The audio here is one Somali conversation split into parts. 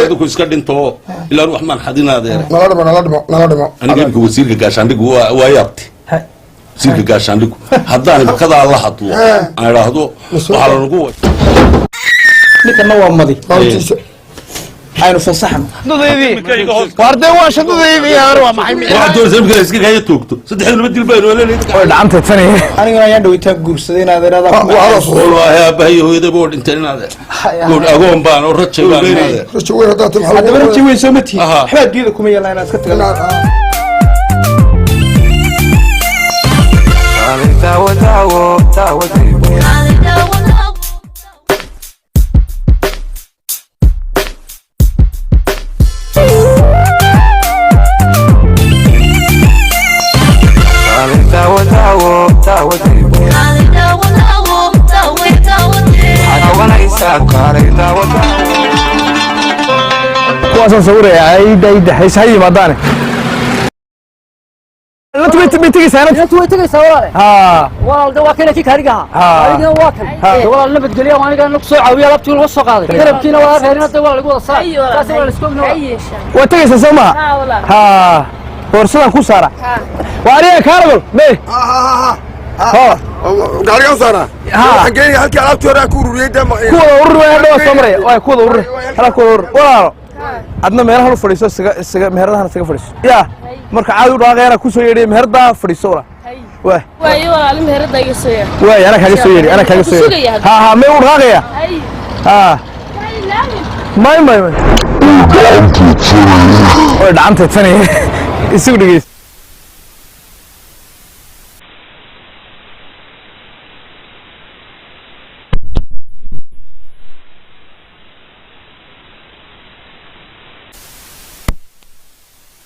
Adinku iska dhinto, ilaa wax maan xadin, adeere. Nala dhimo, nala dhimo, nala dhimo. Aniga imika wasiirka gaashaandhigu waa yaabti. Wasiirka gaashaandhigu haddaan imikadaa la hadlo, aan idhaahdo waxaa lanagu Ninkana waa madi. Hawtiisa. Aynu fasaxno. Wardee, waa shadadaydii, waa maxay? Waxaad doonaysa imika iska kaya toogto, saddexda laba dil baynu Way dhacantay tani. Aniguna ayaan dhawitaan guursaday inaad iraada. Wallaahi aabbahay hooyadaba oo dhinteen, inaad goon agoon baan oo rajay baan, inaad Rajo weyn haddaad timaado. Haddaba raji weyn soo ma tihi. Aha. Waxba adduunyada kuma yeelaa inaad iska taga. Daawo, daawo, daawaday. Daawo, daawo, daawaday. Daawanaysaa, kaalay daawo, daawo. Kuwaasaan sawiraya. Ayda ayda hayse ha yimaadaane. Inantu may tegaysaa, inantu? Inantu way tegaysaa, walaale. Haa. Walaal, de waa kana kii kaariga ahaa. Kaarigina waa kan. De walaal, nabadgelya. Waa aniga ku soo caawiya, alaabtii laga soo qaaday, garabkiina waa reerina. De waa lagu wada saar, taasi waa la isku ogna. Waa tegaysaa soo maha? Haa, boorsadaan ku saara. Waa aniga kaaragol me. Ho. Gaarigaan saaraa. Ha. Waxaan geenaya halkii alaabtii hore aan ku ururiyey dee. Kuwada urur way hadhow soo maraya. Waa kuwada urur hala, kuwada urur. Walaalo, adna meelahan u fadhiiso, isaga meheradahan isaga fadhiiso. Yaa marka caadi u dhaaqayana kusoo yeedhay, meherdaa fadhiiso, walaa waa. Waayo walaali, meherada iga soo yeer. Waay, anaa kaaga soo yeedhi, anaa kaaga soo yeedhi. Sugaya. Ha ha, may u dhaqaaqaya. Ha, may may may, way dhacantay tani. Isugu dhegeys.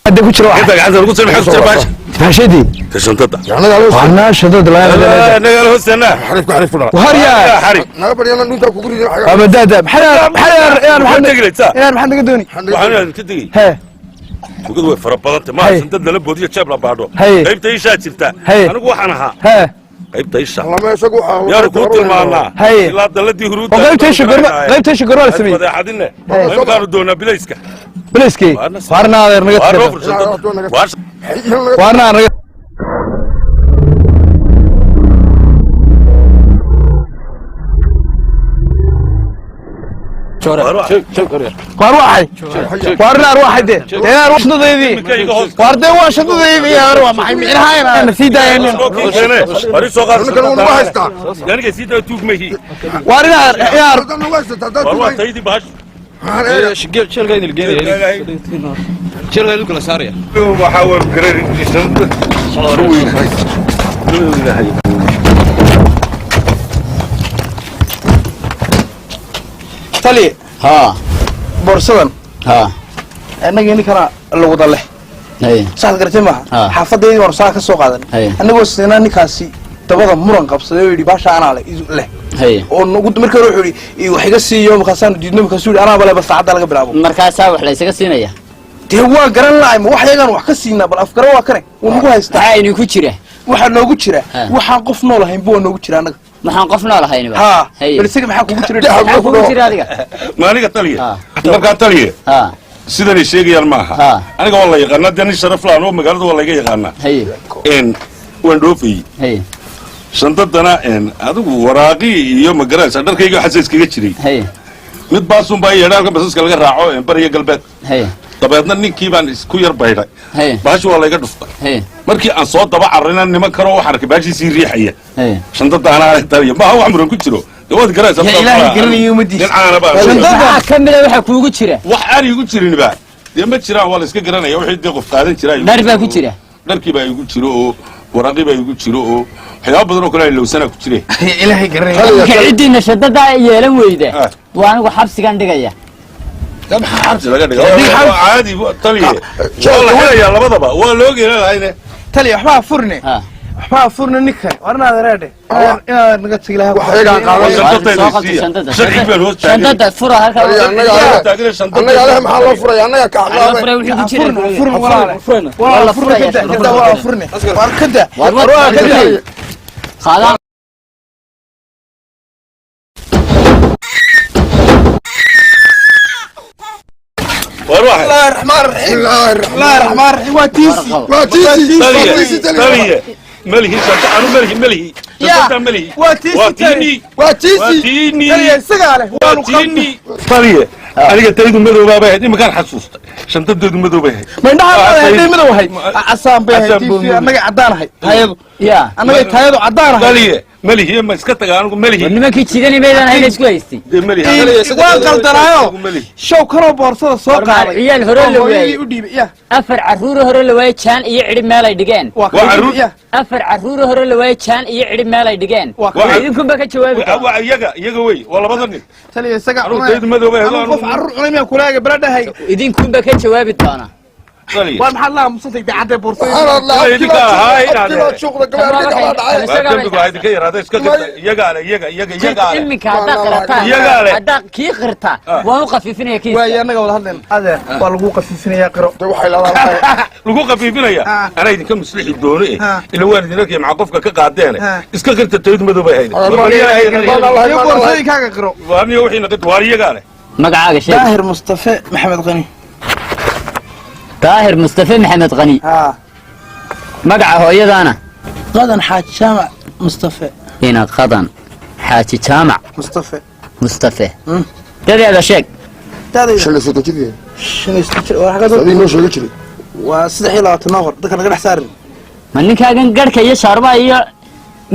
Hadda ku jira inta gacanta lagu soo, maxaa ku jira baasha? Faashadii. Ka shantada. Annaga loo Waana shadada laga. Nagala hoostanaa. Xariifku xariif ku dhala. Warya. Xarig. Naga baryana dhuntaa kugu riday. Ama dada maxaa maxaa inaan Maxaad maxaa tegilaysaa? Inaan maxaa naga dooni? Waxaan ka tegey He. Tugadu way fara badantay maaha. Hay. Shandad lala boodiyo, jeeb la baadho. Hay. Qaybta ishaa jirta. Hay. Anigu waxaan ahaa He. qaybta isha. Lama isagu waxaa Yaanu kuu tilmaanaa. Hay. Ilaa dalladii huruudda. Oo qaybta isha gorma, qaybta isha gorma la sameeyey? Badeecadine imkaanu doonaa bilayska. Bilayskii waarna adeer naga Waa tirada. noo fursad. Waarna naga. Waar waxay waarna arwaxay de inaan shadadeydii. Waar de waa shadadeydii, waa maxay micnaha inaan sii daayeen? Ninkan wuu nagu haystaa. Aniga sii daa, tuug mahi. Waar inaan inaan Haddaan nagu haystaa, haddaan Waar waa tuugay. taydii bahash. Waxaan eega. Waxaa waa garan. Tali. Haa. Boorsadan Haa. annaga ninkana la wada leh. Haye. Saad garatay maaha? Ha. Xaafadeydii waanu saa ka soo qaadan. Haye. Annagoo sinaa ninkaasi dabada muran qabsaday oo yidhi baasha anaa leh leh. Haye. Oo nagu markii hore wuxuu yidhi wax iga siiyo, markaasaanu diidno, markaasuu yidhi anaaba leh, bal saacadda laga bilaabo. Markaasaa wax la ysaga siinaya? Dee waa garan lahay, ma wax yagaan wax ka siinaa? Bal afgaro waa kane, wuu nagu haystaa. Maxaa idinku jira? Waxaa noogu jira Ha. waxaan qof nool ahayn bu waa noogu jira annaga. Maxaan qof nool ahayniba? Haa. Haye. Bal isaga maxaa kugu jira? Maxaa kugu jira adiga? Ma aniga, taliya? Ha. Markaa taliya, Haa. sidanay sheegayaan maaha. Ha. Aniga waa la yaqaanaa dee, nin sharaf laan oo magaalada waa layga yaqaanaa. Haye. N waan dhoofayey. Haye. Shandadana n adigu waraaqii iyo magaranaysa dharkayga waxaase iskaga jiray. Haye. Mid baasun baa yeedha halka basaska laga raaco bariya galbeed. Haye. Dabeedna ninkii baan isku yar baydhay. Haye. Bahashi waa layga dhuftay. Haye. Markii aan soo daba cararina, niman kaloo waxaan arkay baashiisii riixaya. Haye. Shandada anaa, taliya, maaha wax muran ku jiro dee, waad garanaysaa. Ya Ilaahay garanaya ummaddiisa. Nin caana baa. Maxaa ka mida waxa kuugu jira? Wax aan igu jirinba dee ma jiraan, waa la iska garanaya wixii dee qof qaadan jiraa. Dhar baa ku jira? Dharkii baa igu jiro oo waraaqii baa igu jiro oo waxyaaba badan oo kale ay lowsanaa ku jire. Ilaahay garanaya. Marka ciddiina shadada yeelan weyda, Ah. waa anigu xabsigan dhigaya. Maxaa xabsi laga dhiga? Waa caadi, taliye, waa la helayaa labadaba, waa loo geela lahayne. Tali, waxbaa furne. Ha. Waxbaa furne ninkan war inaad reedhe inaad naga tagi lahaa. Wax iyagaan qaadan. Waa Soo shandadayda qabta siiya. shandada. Sharcigi baan hoos taagan. Shandada fura halka. Annaga annaga leh, maxaa loo furaya annaga ka Loo caqlaabay? furay wixii ku jira. Furne, furne walaale. Waa Walaal la furne. furaya. Kada kada, waa furne, war kada. War war kada. Qaadaan. War waxay الله الرحمن الرحيم الله الرحمن الرحيم waa tiisi waa tiisi waa tiisi taliye taliye taliye malihi shanta anu malihi malihi shanta malihi waa tiisi waa tiini waa waa tiisi tiini taliye isagaa leh waa tiini taliye aniga taydu madowbaa bay ahayd iminkaan xasuustay shantadeedu madow bay ahayd ma indhaha hadday madow ahay casaan bay ahayd Casaan buu tiisi madow. annaga caddaan ahay taayadu ya annaga taayadu caddaan ahay taliye malihi ma iska taga anigu malihi war nimankii jidani maydaan hayna isku haystay dee malihi waan qaldanaayo malihi show kanoo boorsada soo War qaaday ciyaal hore la oo hooyadii waayey. u dhiibay ya afar carruur hore la waayey jaan iyo cidhi meel ay dhigeen waa Waa carruur. ya afar carruur hore la waayey jaan iyo cidhi meel ay dhigeen Waa Waa idinkunba ka jawaabi doona waa iyaga iyaga wey waa labada nin taliye isaga Anigu cunay taydu madow bay ahayd, anigu qof anigu- carruur cunay miyaan kulaaga baradhahay idinkunba ka jawaabi doona taliye waar maxaad la aamusantay idaacadda boorsada waxaan hadlaa Waa idinka ahaa inaad abtibaad shuuqda gabaadhi dhacdaa dhacay waa dembigu ha idinka yaraada iska qirta iyagaa le iyaga iyaga iyagaa le iminka haddaa qirataan Iyagaa leh. haddaa kii qirta waan u khafiifinaya waaye kiiska annaga wada hadleen adeer waa lagu qafiifinayaa qiro de waxay leedahay lagu khafiifinaya Ah. anaa idinka muslixi doono eh Ah. ila waan idin arkaya maxaa qofka ka qaadeene Ah. iska qirta taydu madow bay ahayd iyo boorsooyinkaaga qiro waaniyo wixii naqid waar iyagaa leh magacaaga sheeg daahir mustafe maxamed qani daahir mustafe maxamed qani haa magaca hooyadaana qadan xaaji jaamac mustafe ina qadan xaaji jaamac mustafe mustafe dadeeda sheeg daadayda shan iyo soddon jir shan iyo soddon jir waa xagga adii noo sheegi jiray waa 23 noqor dadka naga dhex saarin ma ninkaagan garhka iyo shaarbaha iyo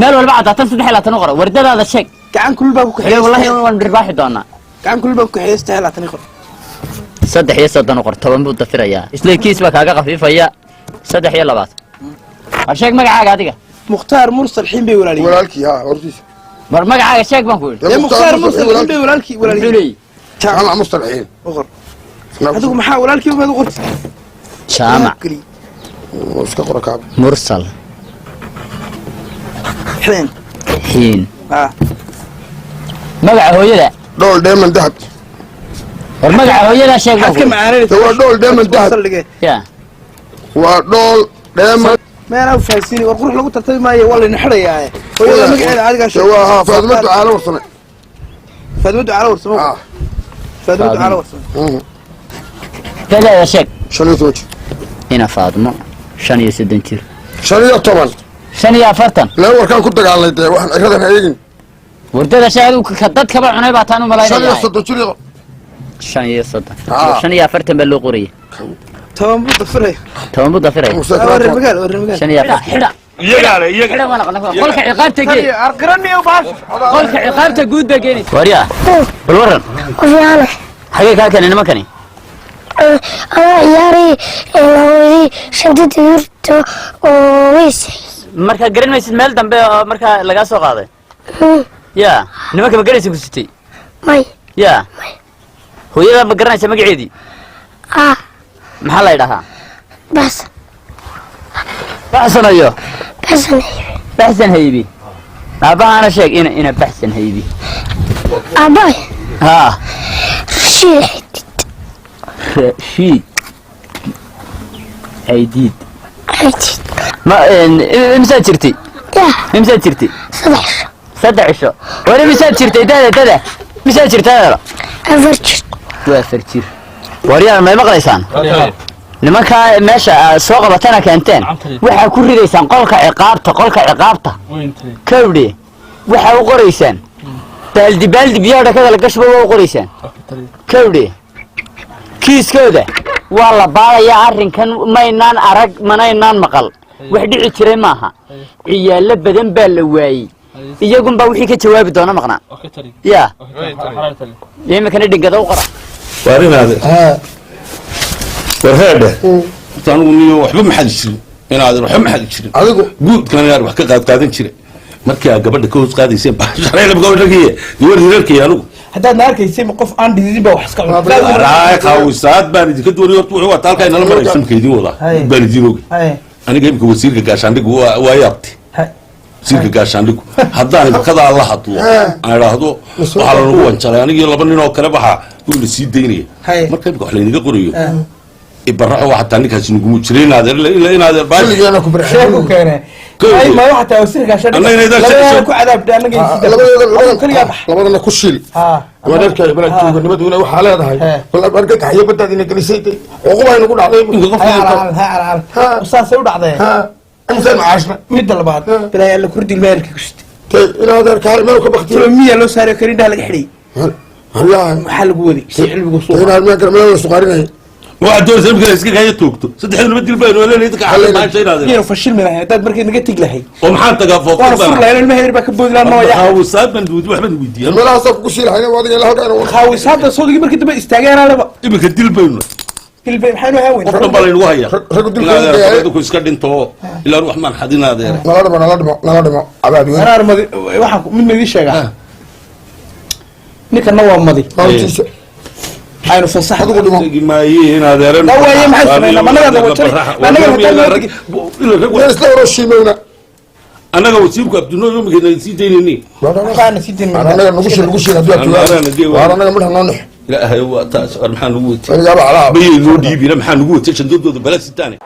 meel walba caddaatan 23 u qora wardadaada sheeg gacan kulul baa ku ile kaxeeyey wallahi waan dhirbaaxi doonaa gacan kulul baa ku kaxeeyey 23 qor 33 u qor 10 buu dafirayaa isla kiis baa kaaga khafiifaya 23 war sheeg magacaaga adiga mukhtaar mursal xiin bay walaaliyeen walaalkii ha hortiisa war magacaaga sheeg baan ku yidhi ee mukhtaar mursal xiin bay walaalkii muxuu walaaliyeen leeyahy jaamac mustalxiin u qor adigu maxaa walaalkii umaad u qortay jaamac iska qora kaaba mursal xiin xiin ah magaca hooyada dhool dheeman dahab war magaca hooyada sheeg baan maxaad ku ka yidhi macaananaysaa waa dhool dheeman dahab saldhige ya waa dhool dheeman meenaa fahansiini war qurux lagu tartami maayo waa layna xidhayaa hooyada magaceeda adigaa de waa haa faaduma ducaalo warsane faadimo ducaalo warsamo ah faadimo ducaalo warsamo dadeeda sheeg 15 jir ina faadmo 35 jir 15 45 lee warkaan ku dagaalnay dee waxaan ciradan ha eegin wardada sheeg adigu ka dadkaba cunay baa taan u shan iyo malaynayaa soddon jir iyo 35 Ah. 45 baa loo qorayay 10 buu dafiraya 10 buu dafiraya waa reer magaal waa reer magaal 45 xidha iyagaa le iyaga xidha waan aqoon qolka ciqaabta gee arqiraniyo baasha qolka ciqaabta guud baa geenaysa waryaa bal waran Fiicane. xagee kaa keenay nimankani Anaa ciyaaray hooyadii shantada yurto oo weys. markaa garan maysid meel dambe oo markaa lagaa soo qaaday ya nimanka ma garanaysa ku sitay May. ya hooyadaa ma garanaysa magaceedii Ah, maxaa la idhahaa bas. baxsanayo Baxsan. baxsan haybi aabbahaana sheeg ina ina baxsan haybi Aabbahay. haa Rashiid. rashiid aydiid Aydiid. ma imsaad jirtay Ya, imsaad jirtay 3 cisho. 3 cisho war imisaad jirtay dada dada imisaad jirtay adeero 4 jir. waa 4 jir waryaal may maqlaysaan nimankaa meesha aad soo qabatana keenteen waxaa ku ridaysaan qolka ciqaabta qolka ciqaabta kawdhe waxaa u qoraysaan baaldi baaldi biyaha dhakada la gashba waa u qoraysaan kawdhe kiiskooda waa la baadayaa arrinkan maynaan arag manaynaan maqal wax dhici jiray maaha ciyaalo badan baa la waayey iyagunbaa wixii ka jawaabi doona maqnaa ya iminkana dhingada u qora waar inaade war heedhe horta anigu niyo waxba ma xadi jirin inaade waxba ma xadi jirin adigu guudkan inaad wax ka qaad qaadan jire markaa gabadha ka hoos qaadayseen baa gabadha war reerkay anigu haddaad na arkaysay ma qof aan dhididin baa wax iska cunay raay qaawisaad baan idinka doonay horta wuxuu wataa halkaa inala maraysa imka idiin wadaa baan idiin ogay aniga imika wasiirka gaashaandhigu waa yaabtay wasiirka gaashaandhigu haddaan imikadaa la hadlo aan idhaahdo waxaa lanagu wanjalay anigii laba nin oo kale waxaa wuu na sii daynaya marka imika wax laynaga qorayo Ibaraxo waa xataa ninkaasi nugumu jiray inaadeer ilaa inaadeer baashi Kulligeena ku barxay. Sheeku keene. Ay ma waxa taa wasiirka gaashaandhigga. Annaga inay Labadana ku cadaabtay annaga iyo sidda. Labadooda Keligaa bax. labadana ku shiil. Waan arkay bala tuuganimaduna waxaa leedahay bal argagaxyo badaad ina gelisay cuquba inagu dhacday. Ha ha, saasay u dhacdeen. Imsaan macaashna. Midda labaad, bilaa alla kurdi ilmaha ka kushitay. Ilaa adeer kaale meel ka baktiyo. Miyaa loo saarayo karin indhaha laga xidhay. Wallahi maxaa lagu waday si cilmigu soo inaan meel kale meel la suqaarinay. Waxaad doonaysaa imika iska kaya toogto saddexda laba dil baynu leeyahay dadka xalay maasha inaadeer. Miyaynu fashilmi lahayn haddaad markii naga tegi lahayd? Oo maxaan tagaa? Waana fur lahayn, ilmaha yar baa ka boodi lahaa nooya. Khaawisaad baan weydiiyey, waxbaan weydiiyey. Meelahaasaa kugu shiilahayna waa adiga ilaa halkaa inuu Khaawisaadda sawdigii markii dambe istaageen alaba. Iminka dil baynu Dil bay maxaynu ahaan weyn. Qof dhan baa laynagu hayaa. Raggu dilka Inaadeer u geeyay. dadku iska dhinto ilaa wax maan xadin adeer. Nala dhimo, nala dhimo, nala dhimo cabaad weyn. Anaa madi waxaan mid ma idiin sheegaa. Ninkanna waa madi. Hawtiisa. Aynu fasax Adigu dhimo. Tegi maaye inaadeer. La waaye maxay sameynaa? Ma annagaa la wajaray? Ma annagaa hotel loo tegi? Meel isla horo shiimowna. Annaga wasiirku Abdinoo imika sii daynayni. Waxaana sii dayn. Annaga nagu shiil, nagu shiil haddii aad tuugaan. Waar annaga midha noo nix. Ilaahay waa taas, war maxaa nugu watay? Weligaaba calaa. Mayay noo dhiibina, maxaa nugu watay shandoodooda bala sitaane.